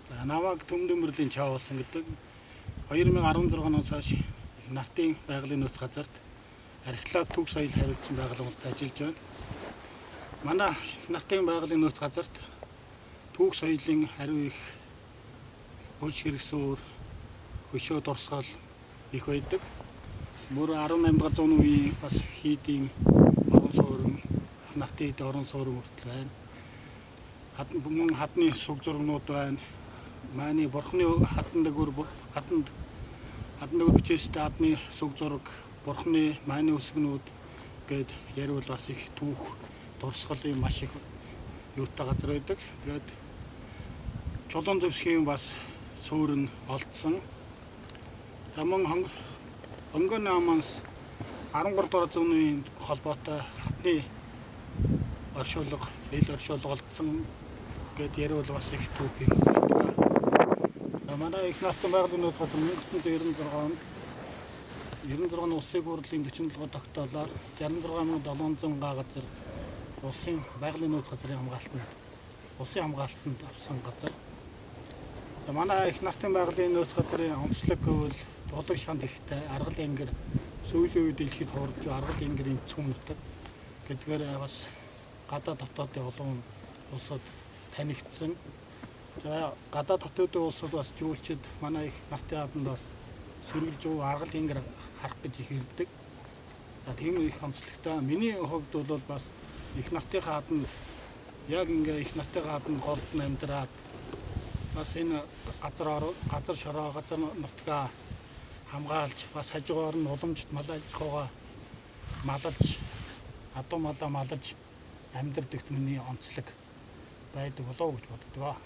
За намайг Түмдэн мөрлийн Чаавсан гэдэг. 2016 оноос хойш их нартын байгалийн нөөц газарт археолог түүх соёл хариуцсан байгууллагад ажиллаж байна. Манай их нартын байгалийн нөөц газарт түүх соёлын хариу их хөлш хэрэгсүүр, хөшөө дурсгал их байдаг. Мөр 18 дугаар зууны үеийн бас хийдийн орон суурин, их нартын хийдийн орон суурин хүртэл байна. Хадны мөн хадны суг зургнууд байна. Мааны бурхны хадан дээгүүр хаданд хадан дээгүүр бичээстэй хадны суг зураг, бурхны мааны үсгнүүд гээд яриул бас их түүх дурсгалын маш их юутай газар байдаг. Тэгээд Чулуун зэвсгийн бас суурь нь олдсон. За мөн Онгон наманс 13 дугаар зууны үеийн холбоотой хатны оршуулга, эл оршуулга олдсон гээд яриул бас их түүх их байдаг. Манай их нартын байгалийн нөөц газар 1996 онд 96 оны улсын хурлын 47 дугаар тогтоолоор 66,700 га газар улсын байгалийн нөөц газрын хамгаалтанд улсын хамгаалтанд авсан газар. За манай их нартын байгалийн нөөц газрын онцлог гэвэл булаг шанд ихтэй, аргал ангир сүүлийн үед дэлхийд хуурж аргал ангирын цөм нутаг гэдгээр бас гадаад дотоодын олон улсад танигдсан. За гадаад дотоодын улсад бас жүүлчид манай их нартын хаданд бас сөргөлж буй аргал ангир харах гэж их ирдэг. За тийм их онцлогтой. Миний хувьд бол бас их нартын хаданд яг ингээ их нартын хаданд голд нь амьдраад бас энэ газар газар шороо газар нутгаа хамгаалж бас хажуугаар нь уламжит мал аж ахуйгаа малалж адуу малаа малаж амьдрдагт миний онцлог байдаг болов уу гэж боддог.